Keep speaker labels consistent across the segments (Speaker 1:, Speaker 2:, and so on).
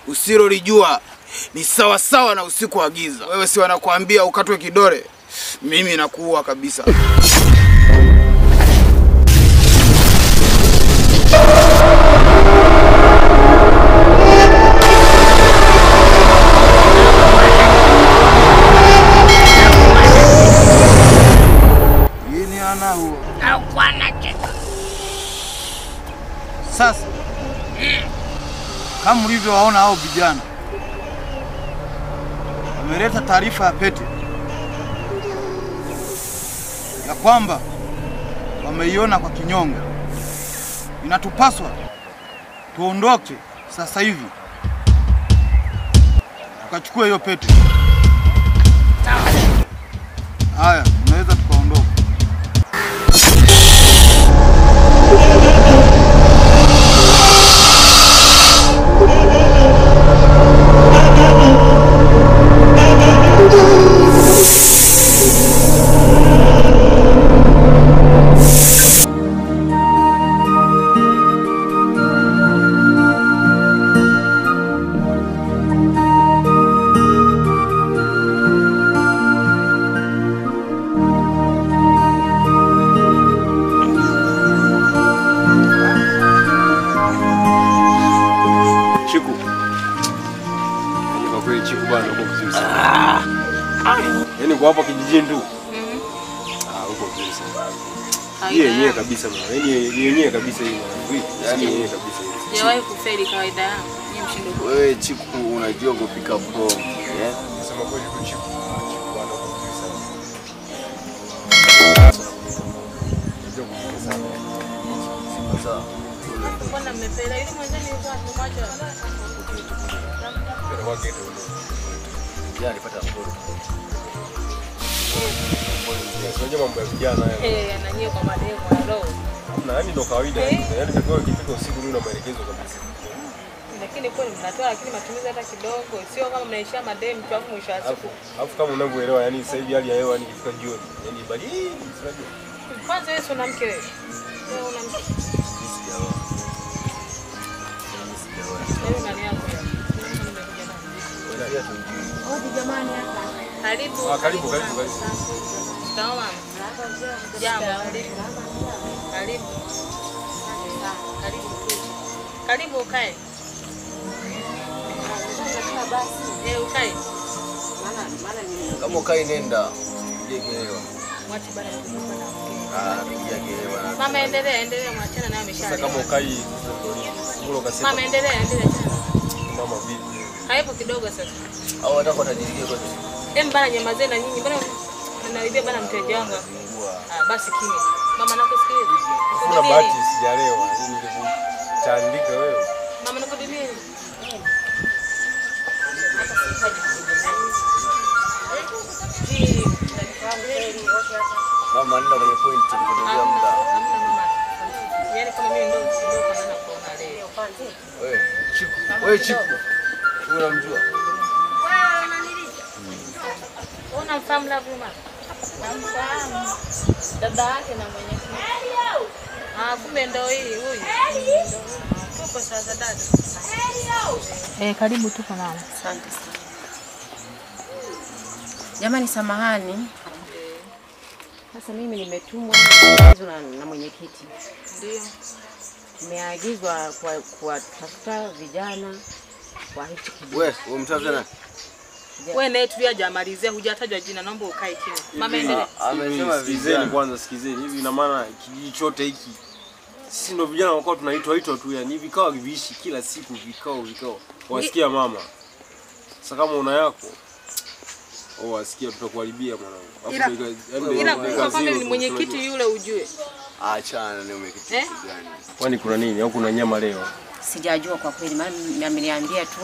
Speaker 1: Usilolijua ni sawa sawa na usiku wa giza. Wewe si wanakuambia ukatwe kidole, mimi nakuua kabisa.
Speaker 2: Sasa kama mlivyowaona hao vijana wameleta taarifa ya pete ya kwamba wameiona kwa kinyonga. Inatupaswa tuondoke sasa hivi tukachukue hiyo pete. Haya, tunaweza tukaondoka.
Speaker 3: Yaani kwa hapa kijijini tu. Ah, uko vizuri sana. Yeye yenyewe kabisa bwana. Yaani yenyewe kabisa hiyo mwanangu. Yaani yenyewe kabisa hiyo.
Speaker 4: Sijawahi kufeli kawaida yangu. Ni mshindo.
Speaker 5: Wewe Chiku unajua kupika bomu, eh?
Speaker 3: Nasema kweli tu Chiku. Chiku bwana uko vizuri sana. Unajua kupika sana.
Speaker 5: Sawa.
Speaker 4: Mbona mmepela yule mwenzenu yuko hapo macho?
Speaker 3: Pero wake ndio.
Speaker 5: Jana nilipata mgoro.
Speaker 3: Unajua mambo ya vijana haya.
Speaker 4: Eh, na nyie kwa mademo ya roho.
Speaker 3: Hamna, yani ndo kawaida. Yaani kikao ikifika usiku ndio na maelekezo kabisa.
Speaker 4: Lakini kweli mnatoa lakini matumizi hata kidogo. Sio kama mnaishia mademu tu afu mwisho wa siku.
Speaker 3: Alafu kama unavyoelewa yani sasa hivi hali ya hewa yani ikifika jioni, yani baridi, unajua.
Speaker 4: Kwanza wewe una mke wewe? Wewe una mke?
Speaker 5: Mimi sijaoa. Mimi sijaoa.
Speaker 4: Wewe nani yako?
Speaker 6: Hodi jamani hapa.
Speaker 4: Karibu.
Speaker 3: Ah, karibu karibu karibu.
Speaker 4: Shikamoo mama. Jambo. Karibu. Karibu. Karibu ukae. Eh, ukae.
Speaker 6: Maana ni
Speaker 5: kama ukae nenda. Pigie kelele.
Speaker 4: Mwache bana bana.
Speaker 5: Ah, pigia kelele.
Speaker 4: Mama endelea, endelea mwachana naye amesha.
Speaker 3: Sasa kama ukai ndio ukasema.
Speaker 4: Mama endelea, endelea tena.
Speaker 3: Mama vipi?
Speaker 4: Karibu kidogo sasa.
Speaker 5: Au hata kwa tajiri kwa.
Speaker 4: Em bana nyamazeni na nyinyi. Bana mnaribia bana mteja wangu. Ah, basi kimya. Mama nakusikiliza.
Speaker 3: Kuna bahati sijalewa. Ningekutandika wewe.
Speaker 4: Mama nakudilia.
Speaker 5: Mama nenda kwenye point tukipotezea muda.
Speaker 4: Hamna mama. Yaani kama mimi ndio ndio kana kuona leo.
Speaker 5: Wewe Chiku, wewe Chiku. Wewe unamjua?
Speaker 6: Wewe unanilisha.
Speaker 4: Unamfahamu Love mama?
Speaker 6: Namfahamu. Dada yake na mwenyekiti.
Speaker 4: Ah, kumbe ndio hii huyu. Tuko sasa dada. Eh, karibu tuko mama.
Speaker 6: Asante sana. Jamani samahani. Sasa mimi nimetumwa na mwenyekiti.
Speaker 4: Ndio.
Speaker 6: Nimeagizwa kuwatafuta vijana kwa hichi kijiji.
Speaker 5: Wewe umtafuta nani?
Speaker 4: Wewe naye tuliajamalizia hujatajwa jina, naomba ukae kimya. Mama endelea.
Speaker 5: Amesema
Speaker 3: sikizeni kwanza, sikizeni. Hivi ina maana kijiji chote hiki sisi ndio vijana wako tunaitwa itwa tu yani vikao viishi kila siku vikao vikao. Wasikia mama. Sasa kama una yako oh wasikia tutakuharibia mwanangu.
Speaker 4: Ila kwa ni mwenyekiti yule ujue.
Speaker 5: Achana na mwenyekiti gani?
Speaker 3: Kwani kuna nini au kuna nyama leo?
Speaker 6: Sijajua kwa kweli, maana ameniambia tu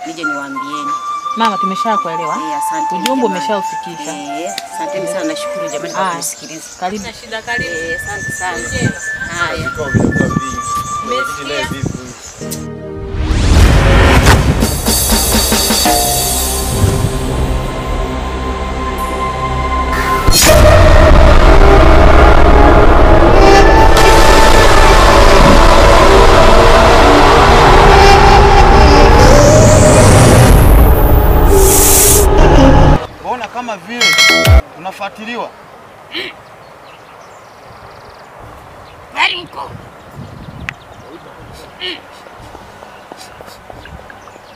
Speaker 6: nije niwaambieni.
Speaker 4: Mama tumeshakuelewa.
Speaker 6: Eh, asante.
Speaker 4: Ujumbe umeshaufikisha.
Speaker 6: Eh, asante sana, nashukuru jamani kwa kunisikiliza.
Speaker 4: Karibu. Na shida karibu.
Speaker 6: Eh, asante sana. Haya.
Speaker 3: Vikao vinakuwa vingi. Mwenyekiti naye vipi?
Speaker 2: Tunafuatiliwa.
Speaker 7: Bali mkuu.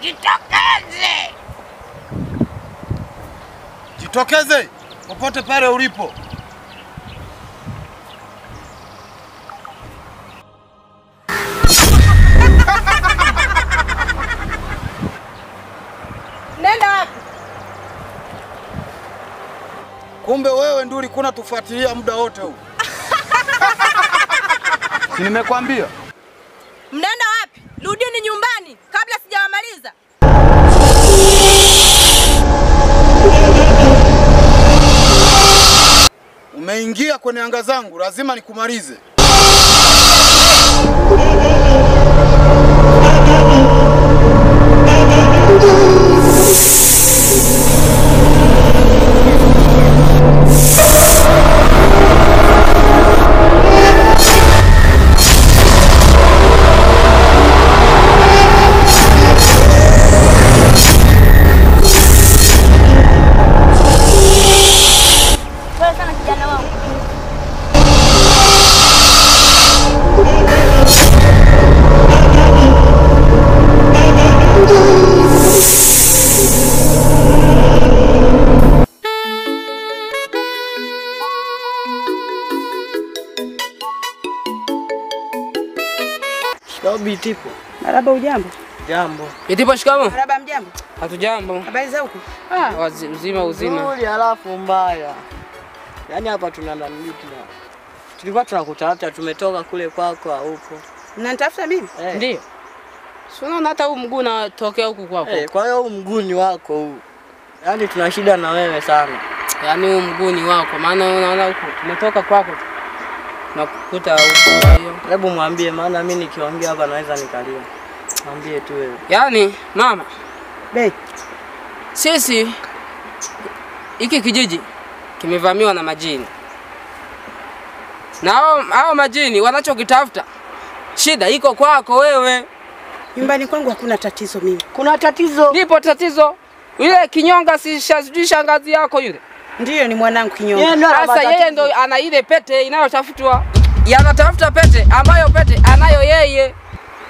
Speaker 7: Jitokeze.
Speaker 2: Jitokeze popote pale ulipo.
Speaker 4: Nenda wapi?
Speaker 2: Kumbe wewe ndio ulikuwa unatufuatilia muda wote huu. Si nimekwambia?
Speaker 4: Mnaenda wapi? Rudini nyumbani kabla sijawamaliza.
Speaker 2: Umeingia kwenye anga zangu, lazima nikumalize.
Speaker 8: Itipo.
Speaker 9: Marhaba, ujambo?
Speaker 8: Jambo.
Speaker 10: Itipo, shikamoo.
Speaker 9: Marhaba, mjambo?
Speaker 10: Hatujambo.
Speaker 9: Habari za huko?
Speaker 10: Ah, uzima uzima.
Speaker 8: Nzuri halafu mbaya. Yaani hapa tuna nani tuna. Tulikuwa tunakutafuta, tumetoka kule kwako huko.
Speaker 9: Mnanitafuta mimi?
Speaker 8: Eh.
Speaker 10: Ndio. Si unaona hata huu mguu unatokea huku kwako.
Speaker 8: Eh, kwa hiyo huu mguu ni wako huu. Yaani tuna shida na wewe sana.
Speaker 10: Yaani huu mguu ni wako, maana unaona huku tumetoka kwako. Nakukuta huko kwa hiyo.
Speaker 8: Hebu mwambie, maana mimi nikiongea hapa naweza nikalia. Mwambie tu wewe.
Speaker 10: Yaani mama,
Speaker 9: Bei.
Speaker 10: Sisi hiki kijiji kimevamiwa na majini. Na hao majini wanachokitafuta, shida iko kwako wewe.
Speaker 9: Nyumbani kwangu hakuna tatizo mimi.
Speaker 8: Kuna tatizo.
Speaker 10: Lipo tatizo. Yule kinyonga si sijui shangazi yako yule.
Speaker 9: Ndiyo, ni mwanangu kinyonga.
Speaker 10: Sasa yeye ndo ana ile pete inayotafutwa. Yanatafuta pete ambayo pete anayo yeye.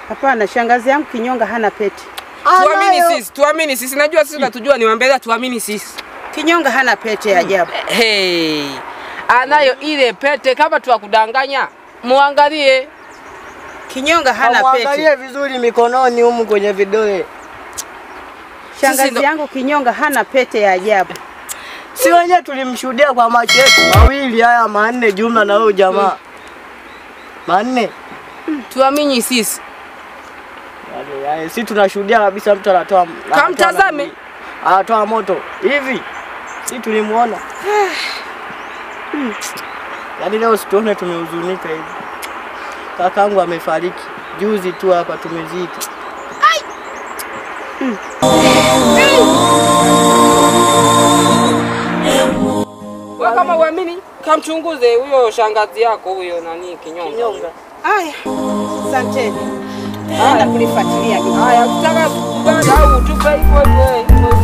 Speaker 9: Hapana, shangazi yangu kinyonga hana pete.
Speaker 10: Tuamini sisi, tuamini sisi. Najua sisi tunatujua ni wambele, tuamini sisi.
Speaker 9: Kinyonga hana pete ya ajabu.
Speaker 10: Hey, anayo ile pete, kama tuwakudanganya, muangalie.
Speaker 9: Kinyonga hana pete.
Speaker 8: Muangalie vizuri mikononi humu kwenye vidole.
Speaker 9: Shangazi yangu kinyonga hana pete ya ajabu.
Speaker 8: Si wenyewe tulimshuhudia kwa macho yetu mawili haya manne jumla na huyu jamaa. Manne.
Speaker 10: Tuamini sisi.
Speaker 8: Yaani sisi tunashuhudia kabisa mtu anatoa.
Speaker 10: Kamtazame.
Speaker 8: Anatoa moto. Hivi. Sisi tulimuona. Yaani leo situone tumehuzunika hivi. Kakangu amefariki. Juzi tu hapa tumezika.
Speaker 10: Ai. Wewe kama uamini, kamchunguze huyo shangazi yako huyo nani kinyonga.
Speaker 8: Kinyonga.
Speaker 9: Haya. Asante. Naenda kulifuatilia.
Speaker 10: Haya, ukitaka kubali au utupe hivyo hivyo.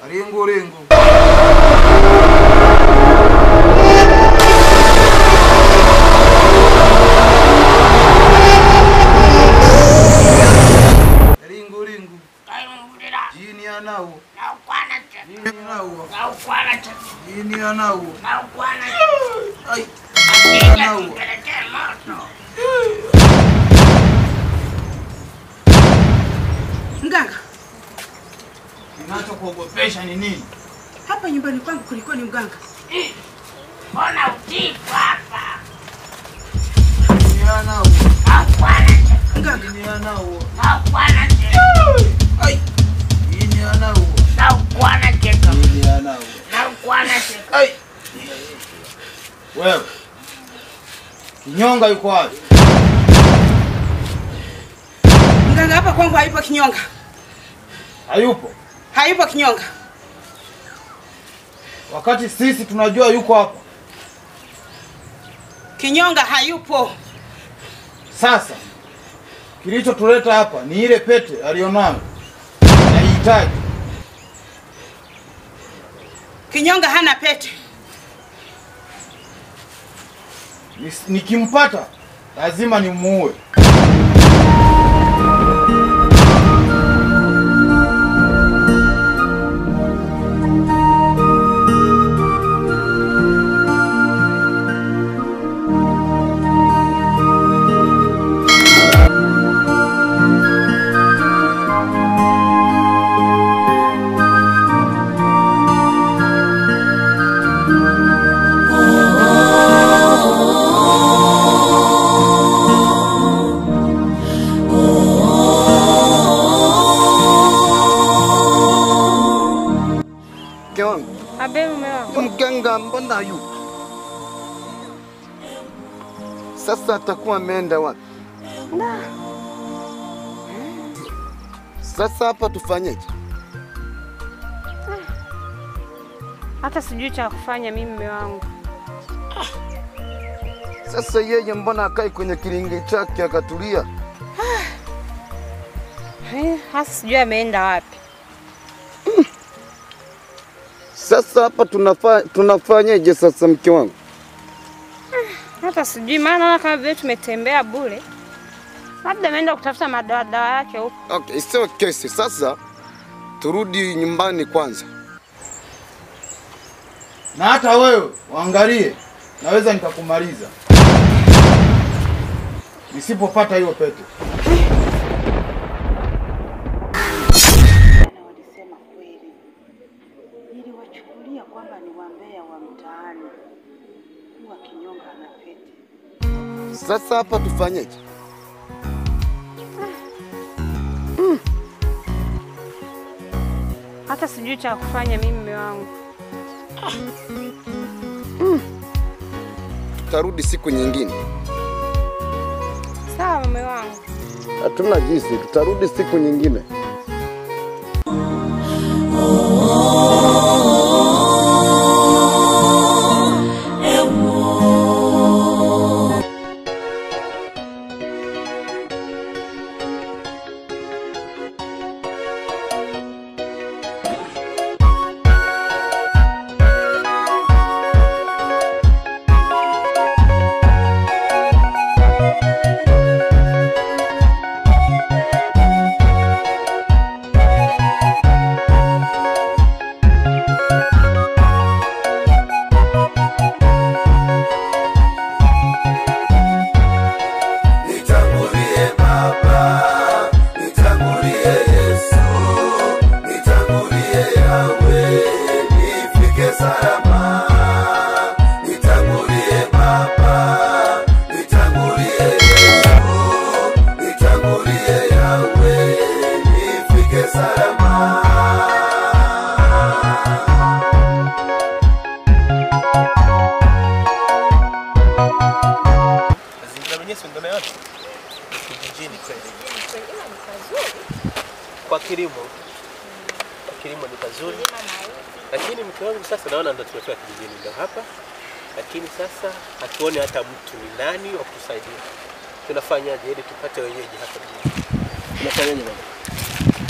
Speaker 1: Ringu ringu. Ringu ringu. Jini anao. Jini anao. Jini anao. Ai. Anao.
Speaker 9: Mganga,
Speaker 1: kinachokuogopesha ni nini?
Speaker 9: Hapa nyumbani kwangu kulikuwa ni mganga.
Speaker 7: Mbona utifu hapa?
Speaker 1: Jini anao.
Speaker 9: Mganga.
Speaker 1: Jini anao.
Speaker 7: Ai.
Speaker 1: Jini anao. Jini anao. Ai. Wewe. Kinyonga yuko wapi?
Speaker 9: Mganga, hapa kwangu hayupo kinyonga.
Speaker 1: Hayupo?
Speaker 9: Hayupo kinyonga.
Speaker 1: Wakati sisi tunajua yuko hapa.
Speaker 9: Kinyonga hayupo.
Speaker 1: Sasa kilichotuleta hapa ni ile pete alionayo. Naihitaji.
Speaker 9: Kinyonga hana pete.
Speaker 1: Nikimpata lazima nimuue.
Speaker 11: Mganga mbona yupo? Sasa atakuwa ameenda wapi? Sasa hapa tufanyeje?
Speaker 4: Hata sijui cha kufanya mimi mume wangu.
Speaker 11: Sasa yeye mbona akai kwenye kilinge chake akatulia?
Speaker 4: Hasa sijui ameenda wapi.
Speaker 11: Sasa hapa tunafanyeje sasa mke wangu?
Speaker 4: Hata sijui, maana kama vile tumetembea bure. Labda ameenda kutafuta madawa yake huko.
Speaker 11: Okay, sio kesi. Sasa turudi nyumbani kwanza.
Speaker 1: Na hata wewe uangalie, naweza nikakumaliza nisipopata hiyo pete.
Speaker 9: Walisema kweli. Niliwachukulia kwamba ni wambea wa mtaani. Kuwa kinyonga na pete.
Speaker 11: Sasa hapa tufanyeje?
Speaker 4: Hata sijui cha kufanya mimi mume wangu.
Speaker 11: Tutarudi siku nyingine.
Speaker 4: Sawa mume wangu.
Speaker 11: Hatuna jinsi, tutarudi siku nyingine.
Speaker 12: Kwa kilimo. Kwa kilimo ni pazuri. Lakini mke wangu sasa naona ndo tumefika kijijini ndo hapa. Lakini sasa hatuoni hata mtu ni nani wa kutusaidia. Tunafanyaje ili tupate wenyeji hapa kijijini? Tunafanyaje baba?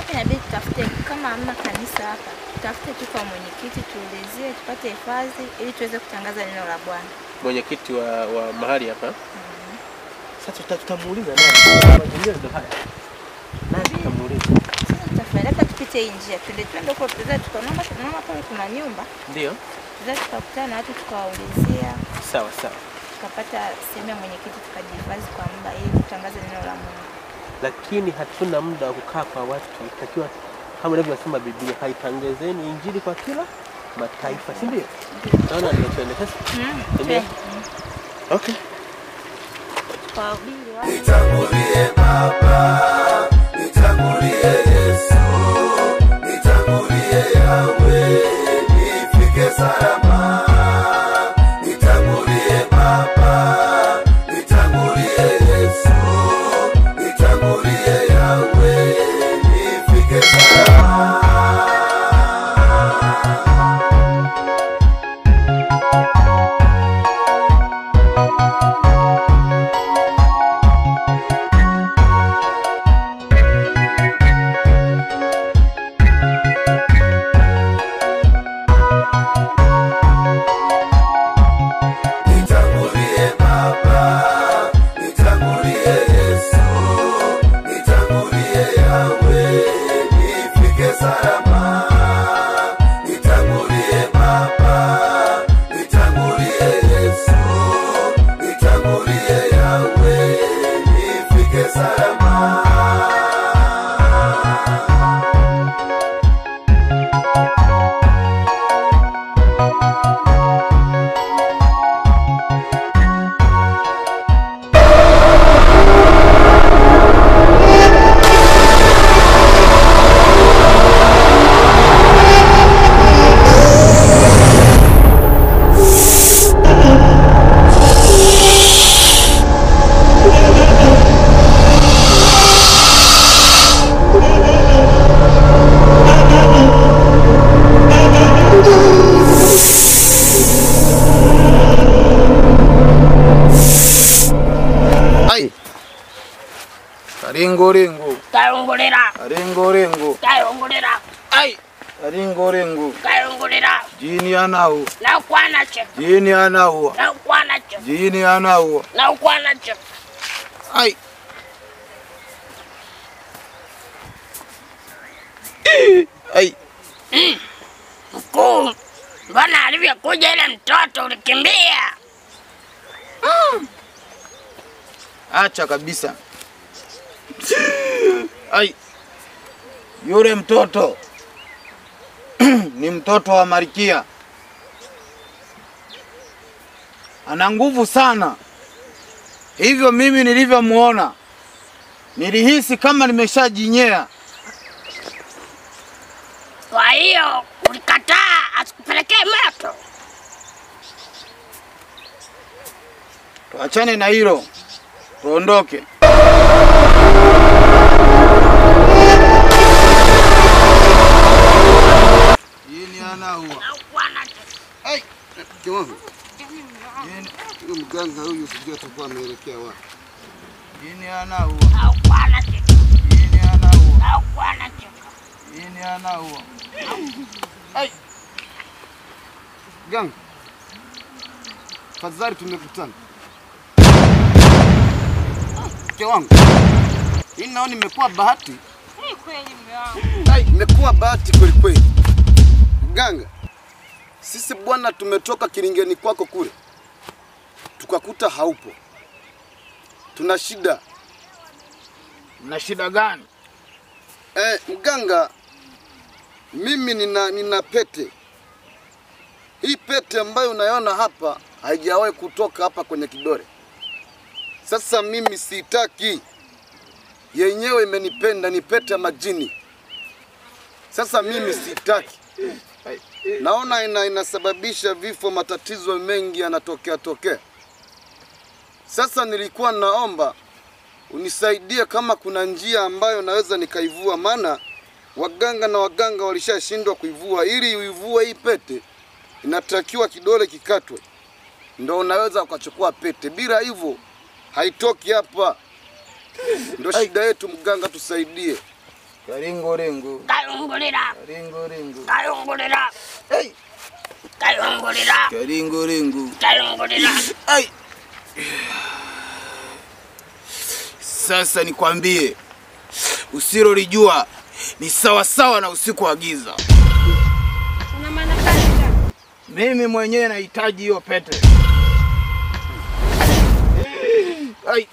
Speaker 4: Hapa inabidi tutafute, kama hamna kanisa hapa, tutafute tu kwa mwenyekiti tuulizie tupate hifadhi ili tuweze kutangaza neno la Bwana.
Speaker 12: Mwenyekiti wa mahali hapa? Sasa tutamuuliza nani? Mazingira ndio haya. Nani tutamuuliza?
Speaker 4: Sasa tutafanya labda tupite hii njia, twende huko tuweze tukaona pale kuna nyumba.
Speaker 12: Ndio.
Speaker 4: Tuweze tukakutana na watu tukawaulizia.
Speaker 12: Sawa sawa.
Speaker 4: Tukapata sehemu ya mwenyekiti tukajihifadhi kwa muda ili tutangaze neno la Mungu.
Speaker 12: Lakini hatuna muda wa kukaa kwa watu. Itakiwa kama inavyosema Biblia, haitangazeni injili kwa kila mataifa, si ndio? Naona ndio twende sasa. Ndio. Okay.
Speaker 13: Nitangulie Baba, nitangulie Yesu, nitangulie Yahweh, nifike salama. Nitangulie Baba, nitangulie Yesu, nitangulie Yahweh, nifike salama. Nitangulie Baba, nitangulie Yesu, nitangulie Yahweh, nifike salama. Nitangulie Baba, nitangulie Yesu, nitangulie Yahweh, nifike salama.
Speaker 1: Ringo ringo.
Speaker 7: Kayongolera.
Speaker 1: Ringo ringo.
Speaker 7: Kayongolera.
Speaker 1: Ai. Ringo ringo.
Speaker 7: Kayongolera.
Speaker 1: Jini anao.
Speaker 7: Na kwana che.
Speaker 1: Jini anao.
Speaker 7: Na kwana che.
Speaker 1: Jini anao.
Speaker 7: Na kwana che.
Speaker 1: Ai. Ai.
Speaker 7: Mkuu, mbona alivyokuja ile mtoto ulikimbia?
Speaker 1: Acha kabisa. Ai. Yule mtoto ni mtoto wa Malkia. Ana nguvu sana. Hivyo mimi nilivyomuona nilihisi kama nimeshajinyea.
Speaker 7: Kwa hiyo ulikataa asikupelekee moto.
Speaker 1: Tuachane na hilo. Tuondoke. Yini anaua.
Speaker 11: Ai, kiwango. Yini mganga huyu sijui atakuwa ameelekea wapi.
Speaker 1: Yini anaua. Yini anaua. Yini anaua.
Speaker 11: Ai. Ganga. Fadhali tumekutana. Mke wangu. Hii naona imekuwa bahati.
Speaker 4: Ni kweli mume wangu.
Speaker 11: Ai, imekuwa bahati kweli kweli. Mganga, sisi bwana tumetoka kilingeni kwako kule. Tukakuta haupo. Tuna shida.
Speaker 1: Mna shida gani?
Speaker 11: Mganga, mimi nina pete. Hii pete ambayo unaiona hapa haijawahi kutoka hapa kwenye kidole. Sasa mimi sitaki. Yenyewe imenipenda, ni pete ya majini. Sasa mimi sitaki. Naona inasababisha vifo, matatizo mengi yanatokea tokea. Sasa nilikuwa naomba unisaidie kama kuna njia ambayo naweza nikaivua, maana waganga na waganga walishashindwa kuivua. Ili uivue hii pete inatakiwa kidole kikatwe, ndio unaweza ukachukua pete. Bila hivyo haitoki hapa. Ndio shida yetu mganga, tusaidie.
Speaker 1: Karingoringo.
Speaker 7: Kayungulira.
Speaker 1: Karingoringo.
Speaker 7: Kayungulira.
Speaker 1: Hey.
Speaker 7: Kayungulira.
Speaker 1: Karingoringo.
Speaker 7: Kayungulira.
Speaker 1: Ai. Sasa nikwambie, usilolijua ni sawa sawa na usiku wa giza.
Speaker 4: Una maana gani?
Speaker 1: Mimi mwenyewe nahitaji hiyo pete. Ai.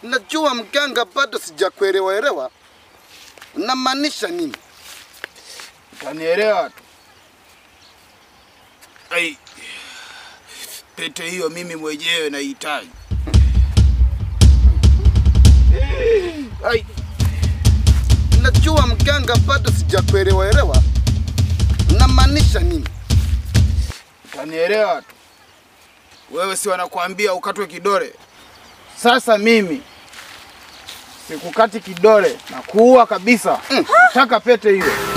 Speaker 11: Najua mganga, bado sijakuelewa elewa. Unamaanisha nini?
Speaker 1: Utanielewa tu. Ai. Pete hiyo mimi mwenyewe nahitaji. Ai.
Speaker 11: Najua mganga, bado sijakuelewa elewa. Unamaanisha nini?
Speaker 1: Utanielewa tu. Wewe si wanakuambia ukatwe kidole. Sasa mimi sikukati kidole na kuua kabisa. Nataka pete hiyo.